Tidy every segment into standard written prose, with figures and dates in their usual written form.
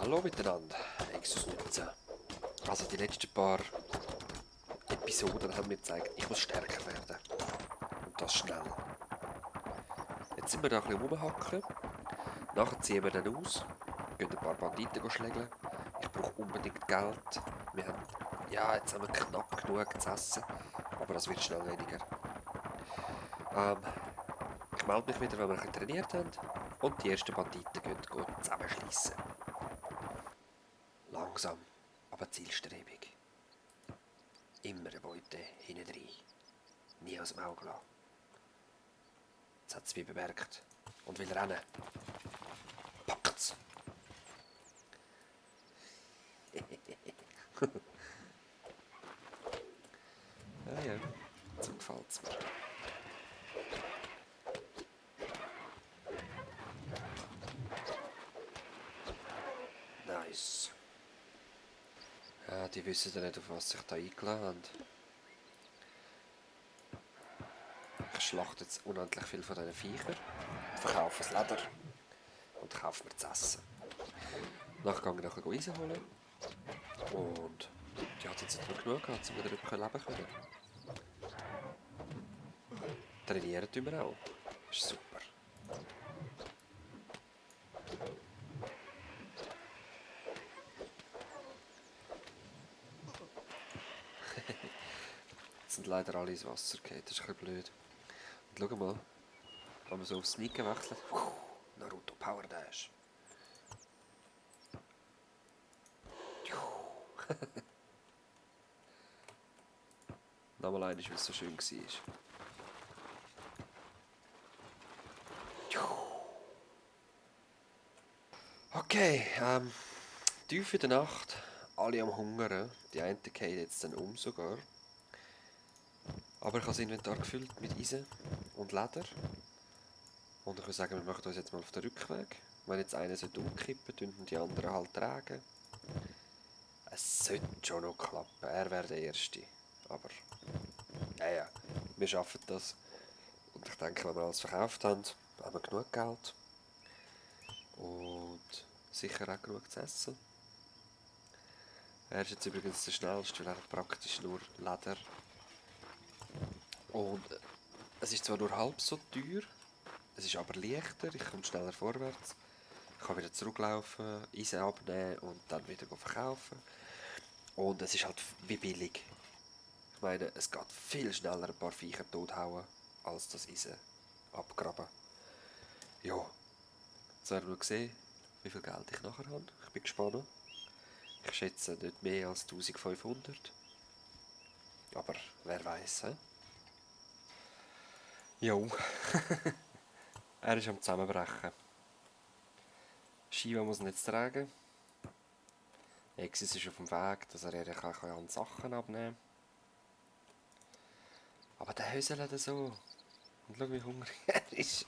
Hallo miteinander, Exus 19. Also die letzten paar Episoden haben mir gezeigt, ich muss stärker werden. Und das schnell. Jetzt sind wir da ein bisschen rumhacken. Nachher ziehen wir dann aus, gehen ein paar Banditen schlägeln. Ich brauche unbedingt Geld. Jetzt haben wir knapp genug zu essen, aber das wird schnell weniger. Ich melde mich wieder, wenn wir ein bisschen trainiert haben und die ersten Banditen gehen zusammenschliessen. Langsam, aber zielstrebig. Immer eine Beute hinten rein. Nie aus dem Auge lassen. Jetzt hat es wie bemerkt und will rennen. Packt's! Ja, so gefällt's mir. Nice. Ja, die wissen ja nicht, auf was sich da eingeladen haben. Ich schlachte jetzt unendlich viel von diesen Viechern, verkaufe das Leder und kaufe mir zu essen. Nachher gehe ich nachher Eisen holen. Und die hat jetzt nicht genug gehabt, um wieder leben können. Trainieren tun wir auch. Das ist super. Jetzt sind leider alle ins Wasser gefallen, das ist ein bisschen blöd. Und schau mal, wenn man so auf Sneaken wechselt. Naruto Power Dash. Nochmal einmal, weil es so schön war. Okay, tief in der Nacht, alle am Hungern. Die einen gehen jetzt dann sogar. Aber ich habe das Inventar gefüllt mit Eisen und Leder. Und ich würde sagen, wir machen uns jetzt mal auf den Rückweg. Wenn jetzt einer umkippen sollte, und die anderen halt tragen. Es sollte schon noch klappen, er wäre der Erste. Aber, ja, wir schaffen das. Und ich denke, wenn wir alles verkauft haben, haben wir genug Geld. Und sicher auch genug zu essen. Er ist jetzt übrigens der schnellste, weil er hat praktisch nur Leder. Und es ist zwar nur halb so teuer, es ist aber leichter, ich komme schneller vorwärts. Ich kann wieder zurücklaufen, Eisen abnehmen und dann wieder verkaufen. Und es ist halt wie billig. Ich meine, es geht viel schneller ein paar Viecher tothauen, als das Eisen abgraben. Ja, jetzt werden wir sehen, wie viel Geld ich nachher habe. Ich bin gespannt. Ich schätze nicht mehr als 1500. Aber wer weiß, hä? Jo. Er ist am Zusammenbrechen. Shiva muss ihn jetzt tragen. Exis ist auf dem Weg, dass er ihre an Sachen abnehmen kann. Aber der höselt so. Und schau, wie hungrig er ist.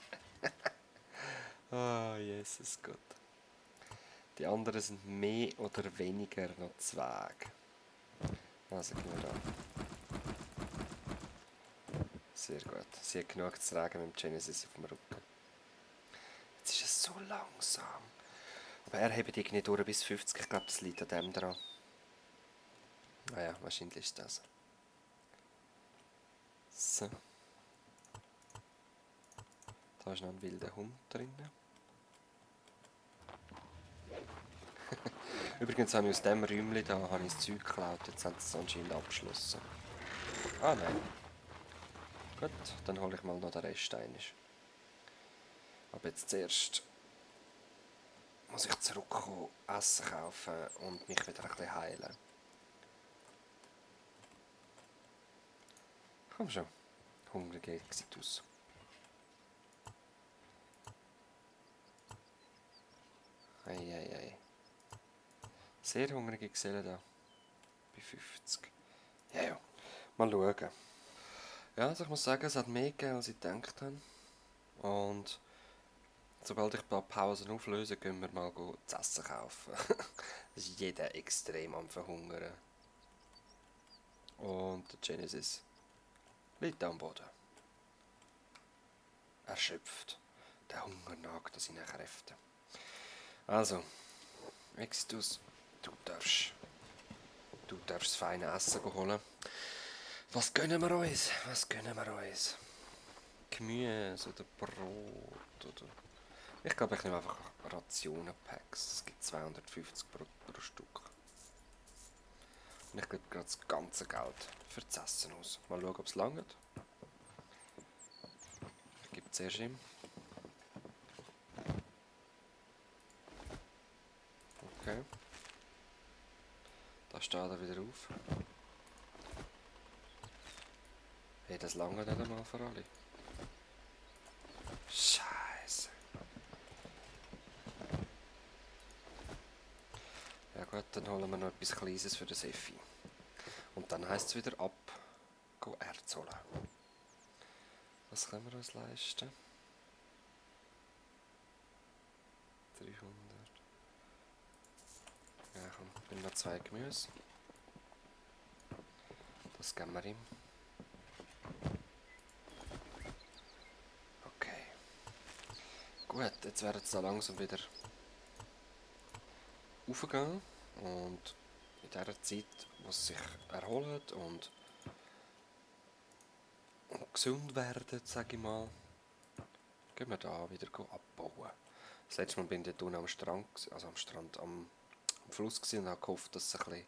Ah, Jesus Gott. Die anderen sind mehr oder weniger noch Zwerge. Also gehen wir da. Sehr gut. Sie hat genug zu tragen mit dem Genesis auf dem Rücken. Jetzt ist es so langsam. Aber er hebt irgendwie durch bis 50. Ich glaube, das liegt an dem dran. Naja, wahrscheinlich ist das. So. Da ist noch ein wilder Hund drin. Übrigens habe ich aus diesem Räumchen da das Zeug geklaut. Jetzt haben sie es anscheinend abgeschlossen. Ah nein. Gut, dann hole ich mal noch den Rest ein. Aber jetzt zuerst muss ich zurückkommen, Essen kaufen und mich wieder ein bisschen heilen. Komm schon, hungrige Exitus. Ei. Sehr hungrige Gesellen da. Bei 50. Ja. Mal schauen. Ja, also ich muss sagen, es hat mehr gegeben, als ich gedacht habe. Und sobald ich ein paar Pausen auflöse, gehen wir mal zu essen kaufen. Es ist jeder extrem am Verhungern. Und der Genesis liegt am Boden. Erschöpft. Der Hunger nagt an seinen Kräften. Also, Exitus, du darfst, du darfst das feine Essen holen. Was gönnen wir uns? Was gönnen wir uns? Gemüse oder Brot oder... Ich glaube, ich nehme einfach Rationenpacks. Es gibt 250 pro Stück. Und ich gebe gerade das ganze Geld für das Essen aus. Mal schauen, ob es langt. Ich gebe zuerst ihm. Okay. Da steht er wieder auf. Hey, das lange nicht einmal für alle. Scheiße. Ja gut, dann holen wir noch etwas Kleines für den Seffi. Und dann heisst es wieder ab, go Erz holen. Was können wir uns leisten? 300. Ja komm, nimm noch 2 Gemüse. Das geben wir ihm. Okay. Gut, jetzt werden sie da langsam wieder aufgehen. Und in dieser Zeit, wo sie sich erholen und gesund werden, sage ich mal, gehen wir da wieder abbauen. Das letzte Mal bin ich dort unten am Strand, am Fluss und habe gehofft, dass ein bisschen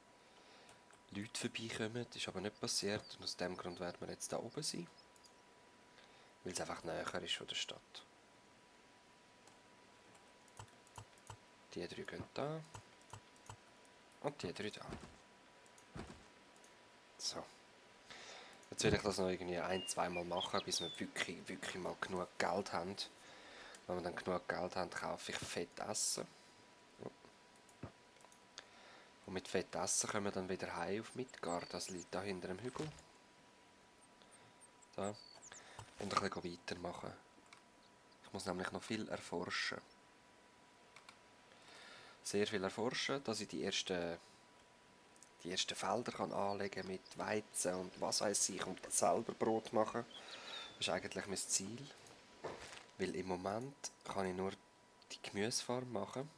Leute vorbeikommen. Das ist aber nicht passiert und aus dem Grund werden wir jetzt da oben sein. Weil es einfach näher ist von der Stadt. Die 3 gehen da. Und die 3 da. So. Jetzt will ich das noch irgendwie 1-2 Mal machen, bis wir wirklich mal genug Geld haben. Wenn wir dann genug Geld haben, kaufe ich fett Essen. Und mit fett Essen kommen wir dann wieder heim auf Midgard. Das liegt da hinter dem Hügel. Da. Und ein bisschen weitermachen. Ich muss nämlich noch viel erforschen. Sehr viel erforschen, dass ich die ersten Felder kann anlegen mit Weizen und was weiß ich und selber Brot machen. Das ist eigentlich mein Ziel. Weil im Moment kann ich nur die Gemüsefarm machen.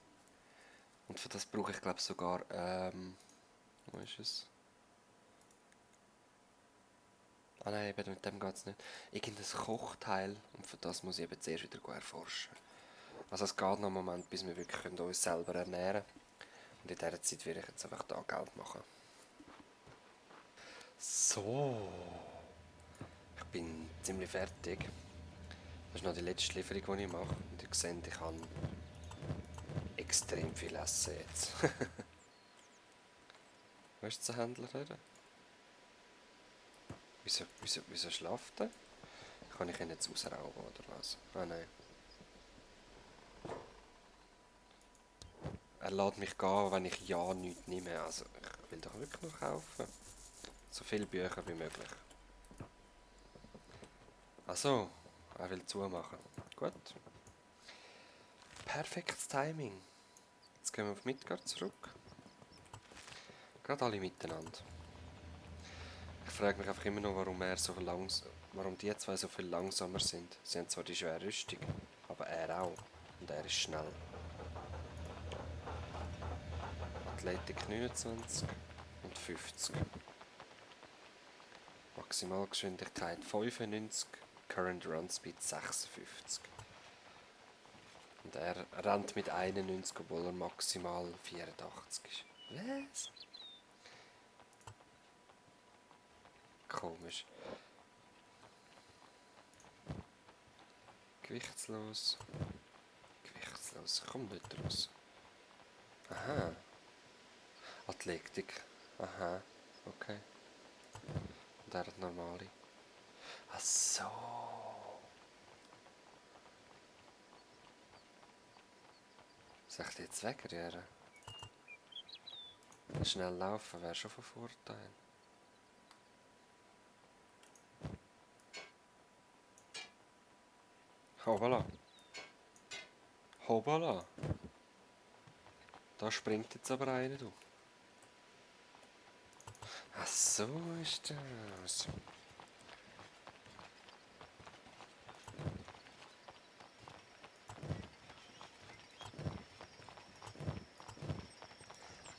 Und für das brauche ich glaube sogar, wo ist es? Ah nein, eben mit dem geht es nicht. Irgendein Kochteil und für das muss ich eben zuerst wieder erforschen. Also es geht noch einen Moment, bis wir wirklich uns selber ernähren können. Und in dieser Zeit werde ich jetzt einfach da Geld machen. So, ich bin ziemlich fertig. Das ist noch die letzte Lieferung, die ich mache. Und ihr seht, ich kann extrem viel essen jetzt. Wo ist der Händler reden? Wieso schlaft er? Kann ich ihn jetzt rausrauben oder was? Ah nein. Er lässt mich gehen, wenn ich ja nichts nehme. Also ich will doch wirklich noch kaufen. So viele Bücher wie möglich. Also, er will zumachen. Gut. Perfektes Timing. Jetzt gehen wir auf Midgard zurück. Gerade alle miteinander. Ich frage mich einfach immer noch, warum die zwei so viel langsamer sind. Sie haben zwar die schwere Rüstung, aber er auch. Und er ist schnell. Athletik 29 und 50. Maximalgeschwindigkeit 95, Current Run Speed 56. Und er rennt mit 91, obwohl er maximal 84 ist. Was? Komisch. Gewichtslos. Gewichtslos. Ich komme nicht raus. Aha. Athletik. Aha. Okay. Und er hat normale. Ach so. Soll ich die jetzt wegrühren? Schnell laufen wäre schon von Vorteil. Hoppala. Hoppala. Da springt jetzt aber einer, du. Ach so ist das.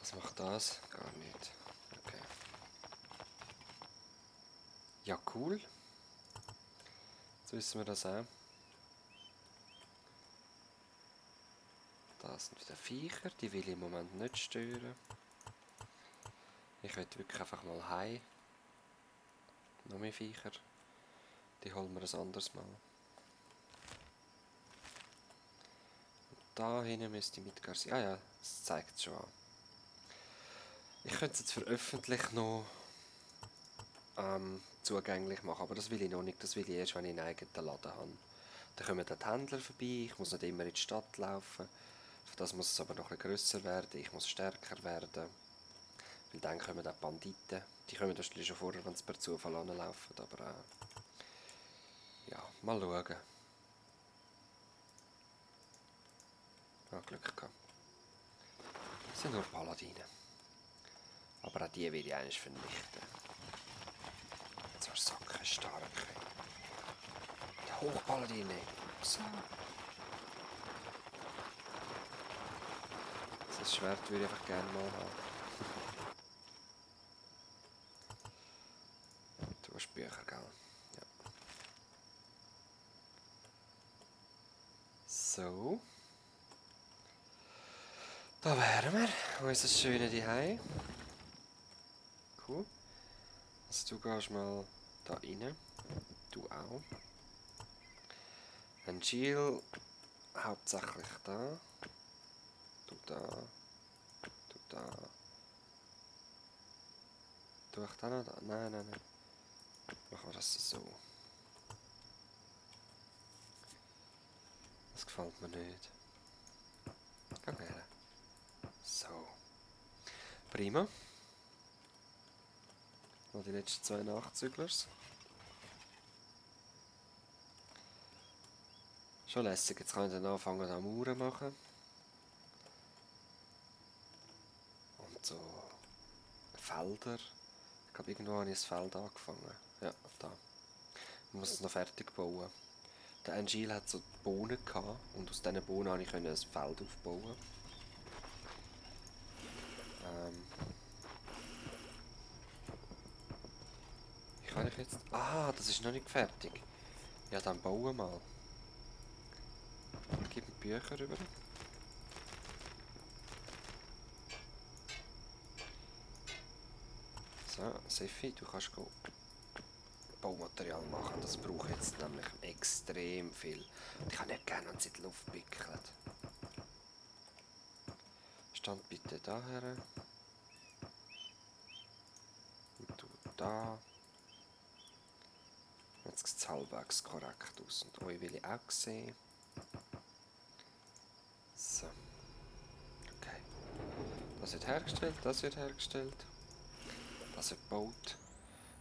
Was macht das? Gar nicht. Okay. Ja, cool. Jetzt wissen wir das auch. Das sind wieder Viecher, die will ich im Moment nicht stören. Ich will wirklich einfach mal heim. Noch mehr Viecher. Die holen wir ein anderes Mal. Und da hinten müsste ich mitgehen sein. Ah ja, das zeigt es schon an. Ich könnte es jetzt für öffentlich noch zugänglich machen, aber das will ich noch nicht. Das will ich erst, wenn ich einen eigenen Laden habe. Dann kommen die Händler vorbei, ich muss nicht immer in die Stadt laufen. Für das muss es aber noch ein bisschen grösser werden, ich muss stärker werden. Weil dann kommen auch die Banditen. Die kommen natürlich schon vorher, wenn sie per Zufall anlaufen, aber ja, mal schauen. Ja, Glück gehabt. Das sind nur Paladine. Aber auch die will ich eigentlich vernichten. Zwar sackenstark. Die Hochpaladine. So. Das Schwert würde ich einfach gerne mal haben. Du hast Bücher, gell? Ja. So. Da wären wir. Unser schönes Zuhause. Cool. Also du gehst mal da rein. Du auch. Ein Jill hauptsächlich da. Du da. Du da. Du ich da noch da? Nein, nein, nein. Machen wir das so. Das gefällt mir nicht. Geh her. So. Prima. Noch die letzten 2 Nachzüglers. Schon lässig. Jetzt kann ich dann anfangen, am Mauern machen. Und so Felder. Ich glaube, irgendwo habe ich das Feld angefangen. Ja, da. Ich muss es noch fertig bauen. Der Angel hat so Bohnen gehabt und aus diesen Bohnen konnte ich ein Feld aufbauen. Wie kann ich jetzt... Ah, das ist noch nicht fertig. Ja, dann bauen mal. Gib mir Bücher rüber. So, Seffi, du kannst Baumaterial machen. Das braucht jetzt nämlich extrem viel. Und ich habe nicht gerne, wenn es in die Luft pickelt. Stand bitte daher. Und du da. Jetzt sieht es halbwegs korrekt aus. Und euch will ich auch sehen. So. Okay. Das wird hergestellt, das wird hergestellt. Das wird gebaut.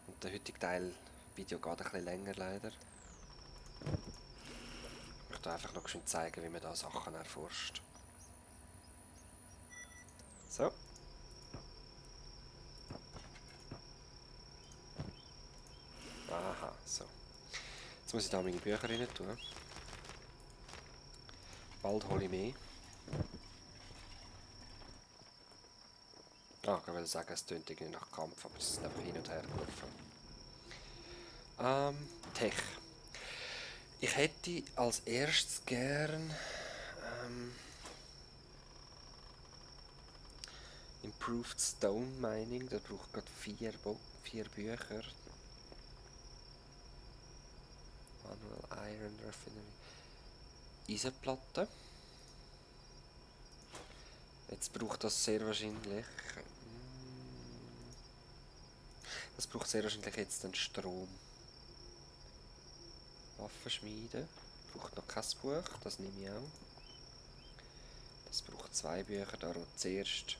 Und der heutige Teil Video geht ein bisschen länger leider. Ich möchte einfach noch schön zeigen, wie man da Sachen erforscht. So. Aha, so. Jetzt muss ich da meine Bücher rein tun. Bald hole ich mehr. Ah, ich wollte sagen, es tönt irgendwie nach Kampf, aber es ist einfach hin und her gelaufen. Tech. Ich hätte als erstes gern Improved Stone Mining. Da braucht gerade 4 Bücher. Manual Iron Refinery. Eisenplatte. Jetzt braucht das sehr wahrscheinlich. Das braucht sehr wahrscheinlich jetzt den Strom. Waffenschmiede. Braucht noch kein Buch, das nehme ich auch. Das braucht 2 Bücher, darum zuerst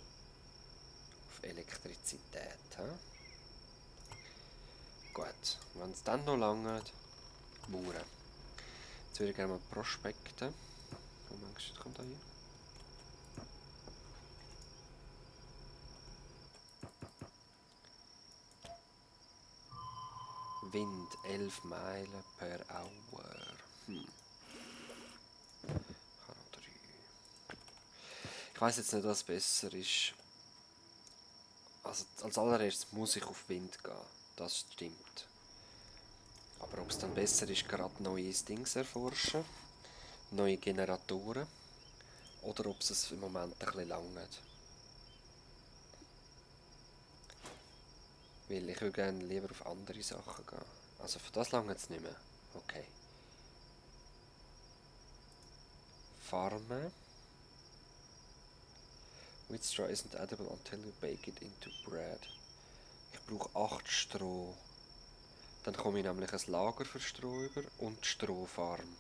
auf Elektrizität. Gut, wenn es dann noch lange Mauern. Jetzt würde ich gerne mal Prospekte. Moment, kommt da hier. Wind 11 Meilen per Hour. Ich weiß jetzt nicht, was besser ist. Also als allererstes muss ich auf Wind gehen. Das stimmt. Aber ob es dann besser ist, gerade neue Dings erforschen, neue Generatoren, oder ob es im Moment ein bisschen langt. Weil ich würde gerne lieber auf andere Sachen gehen. Also für das lange es nicht mehr. Okay. Farmen. Wheat straw isn't edible until you bake it into bread. Ich brauche 8 Stroh. Dann komme ich nämlich ein Lager für Stroh über und die Strohfarm.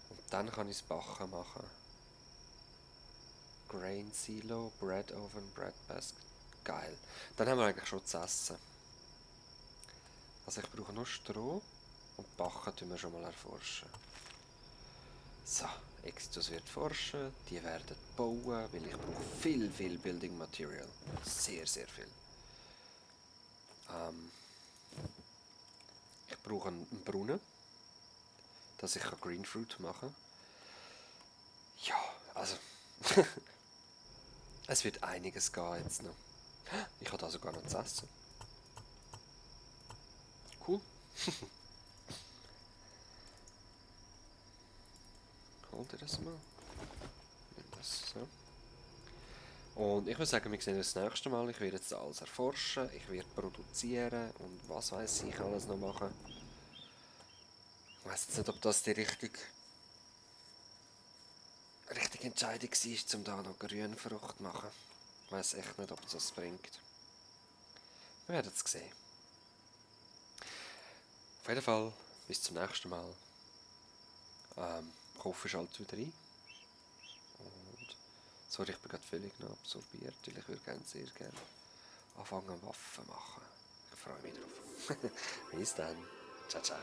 Und dann kann ich das Backen machen. Grain Silo, Bread Oven, Bread Basket. Geil. Dann haben wir eigentlich schon zu essen. Also ich brauche nur Stroh und Backen tun wir schon mal erforschen. So, Exitus wird forschen, die werden bauen, weil ich brauche viel Building Material. Sehr viel. Ich brauche einen Brunnen, dass ich Green Fruit machen kann. Ja, also es wird einiges gehen jetzt noch. Ich habe da sogar noch zu essen. Cool. Hol dir das mal. Nimm das so. Und ich würde sagen, wir sehen uns das nächste Mal. Ich werde jetzt alles erforschen, ich werde produzieren und was weiß ich alles noch machen. Ich weiß jetzt nicht, ob das die richtige Entscheidung war, um da noch Grünfrucht zu machen. Ich weiß echt nicht, ob das bringt. Wir werden es sehen. Auf jeden Fall, bis zum nächsten Mal. Ich hoffe, schaltet wieder ein. Und sorry, ich bin gerade völlig noch absorbiert, weil ich würde sehr gerne anfangen Waffen machen. Ich freue mich drauf. Bis dann. Ciao, ciao.